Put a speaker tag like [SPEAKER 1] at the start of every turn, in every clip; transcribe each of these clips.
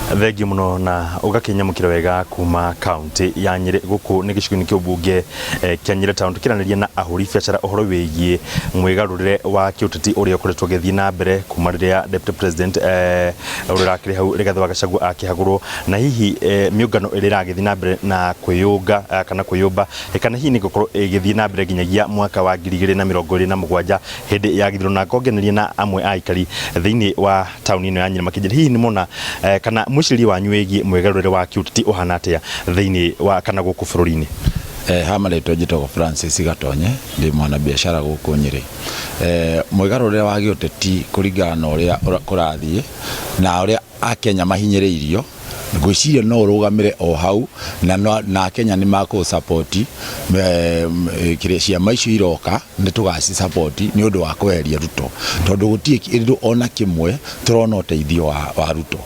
[SPEAKER 1] Thengiũ mũno na ũgakĩnyamũkĩra wega kuma kaunti ya Nyĩrĩ. Gũkũ nĩ gĩcigo-inĩ kĩa ũmbunge kĩa Nyĩrĩ Town, tũkĩaranĩria na ahũri biacara ũhoro wĩgiĩ mwĩgarũrĩre wa kĩũteti ũrĩa ũkoretwo ũgĩthiĩ na mbere kuma rĩrĩa Deputy President ũrĩa ũrakĩrĩ hau Rigathĩ wa Gachagua akĩhagũrwo, na hihi mĩũngano ĩrĩa ĩragĩthiĩ na mbere na kwĩyũnga kana kwĩyũmba, kana hihi nĩ ĩgũkorwo ĩgĩthiĩ na mbere nginyagia mwaka wa 2027 hĩndĩ ya gĩthurano. Na ngongeneria na amwe a aikari thĩinĩ wa taũni ĩno ya Nyĩrĩ makĩnjĩra hihi nĩ mona kana mwĩcirĩrie wanyu wĩgiĩ mwĩgarũrĩre wa kĩũteti ũhana atĩa thĩinĩ wa kana gũkũ bũrũri-inĩ.
[SPEAKER 2] Ha marĩtwa njĩtagwo Francis Gatonye, ndĩ mwanabiacara gũkũ Nyĩrĩ. Mwĩgarũrĩre wa gĩũteti kũringana na ũrĩa kũrathiĩ na ũrĩa Akenya mahinyĩrĩirio, ngwĩciria no ũrũgamĩre o hau na na Akenya nĩ makũ support kĩrĩa ciama icio iroka nĩ tũgaci support nĩ ũndũ wa kweheria Ruto, tondũ gũtirĩ kĩndũ ona kĩmwe tũrona ũteithio wa Ruto.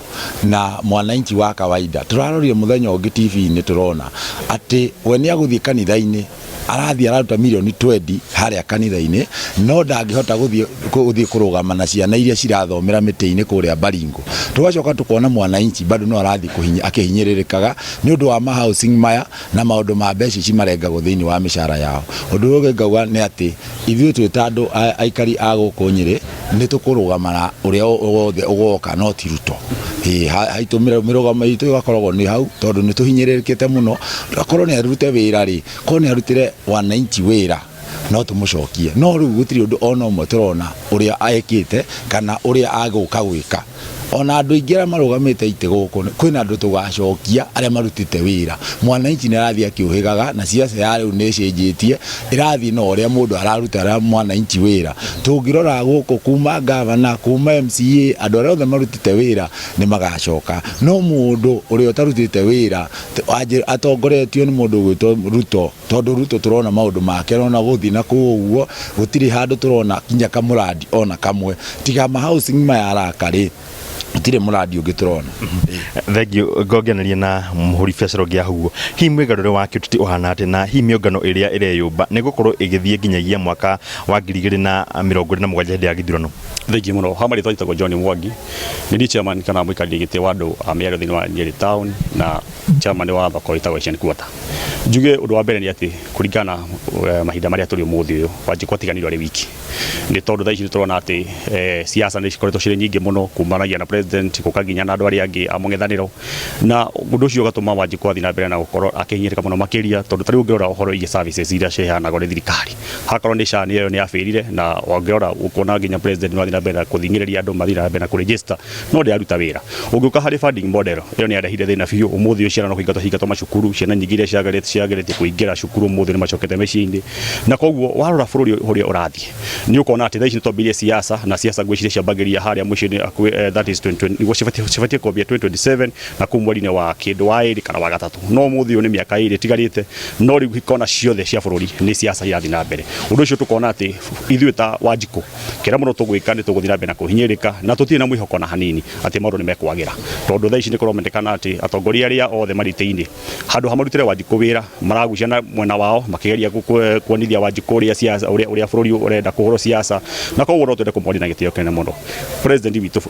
[SPEAKER 2] Na mwananchi wa kawaida tũrarorire mũthenya ũngĩ TV-inĩ tũrona atĩ we nĩ agũthiĩ kanitha-inĩ, arathiĩ araruta mirioni 20 harĩa kanitha-inĩ, no ndangĩhota gũthiĩ kũrũgama na ciana iria cirathomera mĩtĩ-inĩ kũrĩa Baringo. Tũgacoka tũkona mwananchi bado no arathiĩ akĩhinyĩrĩrĩkaga nĩ ũndũ wa ma housing maya na maũndũ ma mbeca ici marengagwo thĩinĩ wa mĩcara yao. Ũndũ ũyũ ũngĩ ngauga nĩ atĩ ithuĩ twĩ ta andũ aikari a gũkũ Nyĩrĩ nĩ tũkũrũgama na ũrĩa wothe ũgoka no ti Ruto. Ĩĩ haitũ mĩrũgamo itũ ĩgakoragwo nĩ hau tondũ nĩ tũhinyĩrĩrĩkĩte mũno. Akorwo nĩ arute wĩra rĩ, korwo nĩ arutĩre wananchi wĩra no tũmũcokie, no rĩu gũtirĩ ũndũ ona ũmwe tũrona ũrĩa ekĩte kana ũrĩa agũka gwĩka. Ona andũ aingĩ arĩa marũgamĩte itĩ gũkũ, kwĩna andũ tũgacokia arĩa marutĩte wĩra. Mwananchi nĩ arathiĩ akĩũhĩgaga na siasa ya rĩu nĩ ĩcenjetie, ĩrathiĩ na ũrĩa mũndũ araruta mwananchi wĩra. Tũngĩrora gũkũ kuma ngavana, kuma MCA, andũ arĩa othe marutĩte wĩra nĩ magacoka. No mũndũ ũrĩa ũtarutĩte wĩra atongoretio nĩ mũndũ ũgwĩtwo Ruto, tondũ Ruto tũrona maũndũ make ona gũthiĩ na kũu ũguo gũtirĩ handũ tũrona kinya kamũrandi ona kamwe, tiga ma housing maya araka rĩ, gũtirĩ mũrandi ũngĩ tũrona.
[SPEAKER 1] Thengiũ. Ngongeneria na mũhũri biacara ũngĩ haha ũguo, hihi mwĩgarũre wa kĩũteti ũhana atĩa, na hihi mĩũngano ĩrĩa ĩreyũmba nĩ ĩgũkorwo ĩgĩthiĩ nginyagia mwaka wa 2027 hĩndĩ ya gĩthurano?
[SPEAKER 3] Thengiũ mũno. Ha marĩtwa njĩtagwo John Mwangi, nĩ niĩ chairman kana mũikarĩri gĩtĩ wa andũ a mĩario thĩinĩ wa Nyeri Town na chairman wa thoko ĩtagwo Asian Quarter. Njuge ũndũ wa mbere nĩ atĩ kũringana na mahinda marĩa tũrĩ ũmũthĩ ũyũ, Wanjikũ atiganirwo arĩ wiki, nĩ tondũ thaa ici nĩ tũrona atĩ siasa nĩ cikoretwo cirĩ nyingĩ mũno kumanagia na president gũka nginya na andũ arĩa angĩ a mũng'ethanĩro, na ũndũ ũcio ũgatũma Wanjikũ athiĩ na mbere na gũkorwo akĩhinyĩrĩka mũno makĩria, tondũ ta rĩu ũngĩrora ũhoro wĩgiĩ services iria ciheanagwo nĩ thirikari, hakorwo nĩ SHA ĩyo nĩ yabĩrire, na ũngĩrora ũkona nginya president no athiĩ na mbere na kũthing'ĩrĩria andũ mathiĩ na mbere na kũ register, no ndĩraruta wĩra. Ũngĩũka harĩ funding model, ĩyo nĩ yarehire thĩna biũ. Ũmũthĩ ũyũ ciana no kũingatwo ciingatwo macukuru, ciana nyingĩ iria ciageretie kũingĩra cukuru ũmũthĩ nĩ macokete mĩciĩ-inĩ, na koguo warora bũrũri ũrĩa ũrathiĩ nĩ ũkona atĩ thaa ici nĩ twambĩrĩirie siasa, na siasa ngwĩciria ciambagĩrĩria harĩa mũciĩ-inĩ, that is 2020, cibatiĩ kwambia 2027 na kũu mweri-inĩ wa kĩndũ wa ĩrĩ kana wa gatatũ, no ũmũthĩ ũyũ nĩ mĩaka 2 ĩtigarĩte, no rĩu kona ciothe cia bũrũri nĩ siasa irathiĩ na mbere. Ũndũ ũcio tũkona atĩ ithuĩ ta Wanjikũ kĩrĩa mũno tũgwĩka nĩ tũgũthiĩ na mbere na kũhinyĩrĩka, na tũtirĩ na mwĩhoko na hanini atĩ maũndũ nĩ mekwagĩra, tondũ thaa ici nĩ kũronekana atĩ atongoria arĩa othe marĩ itĩ-inĩ, handũ ha marutĩre Wanjikũ wĩra, maragucia na mwena wao makĩgeria kuonithia Wanjikũ ũrĩa siasa, ũrĩa bũrũri ũrenda kũhũrwo siasa, na koguo no twende kũmoria na gĩtĩo kĩnene mũno president witũ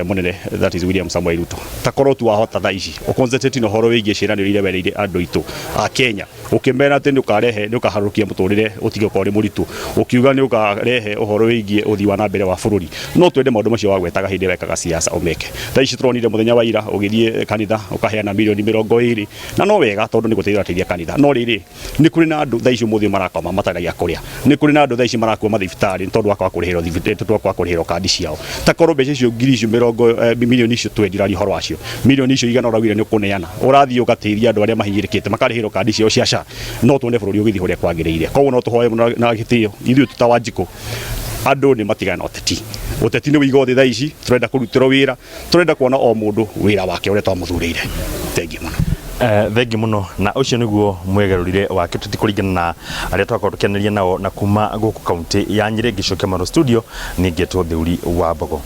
[SPEAKER 3] mũnene, that is William Samoei Ruto, ta korwo tu wahota thaa ici ũ concentrate na ũhoro wĩgiĩ ciĩranĩro iria werĩire andũ aitũ a Kenya, ũkĩmera atĩ nĩ ũkarehe, nĩ ũkaharũrũkia mũtũrĩre ũtige gũkorwo ũrĩ mũritũ, ũkiuga nĩ ũkarehe ũhoro wĩgiĩ ũthii wa na mbere wa bũrũri, no twende maũndũ macio wagwetaga hĩndĩ ĩrĩa wekaga siasa ũmeke. Thaa ici tũronire mũthenya wa ira ũgĩthiĩ kanitha ũkaheana mirioni 20, na no wega tondũ nĩ gũteithia ũrateithia kanitha, no rĩrĩ, nĩ kũrĩ na andũ thaa ici ũmũthĩ marakoma matarĩ na gĩa kũrĩa, nĩ kũrĩ na andũ thaa ici marakua mathibitarĩ nĩ tondũ wa kwaga kũrĩhĩrwo tondũ wa kwaga kũrĩhĩrwo kandi ciao. Ta korwo mbeca icio ngiri icio mĩrongo mirioni icio twendi ũraria ũhoro wacio, mirioni icio igana ũraugire nĩ ũkũneana, ũrathiĩ ũgateithia andũ arĩa mahinyĩrĩkĩte makarĩhĩrwo kandi ciao cia SHA, no tuone bũrũri ũgĩthiĩ ũrĩa kwagĩrĩire. Koguo no tũhoe mũno na gĩtĩo ithuĩ twĩ ta Wanjikũ, andũ nĩ matigane na ũteti. Ũteti nĩ ũigwo thĩ thaa ici, tũrenda kũrutĩrwo wĩra, Tũrenda kuona o mũndũ wĩra wake ũrĩa twamũthurĩire. Thengiũ mũno.
[SPEAKER 1] Thengiũ mũno. Na ũcio nĩguo mwegerũrire wa kĩũteti kũringana na arĩa twakorwo tũkĩaranĩria nao na kuma gũkũ kaunti ya Nyĩrĩ ngĩcokia Maro studio, niĩ ngetwo Theuri wa Mbogo.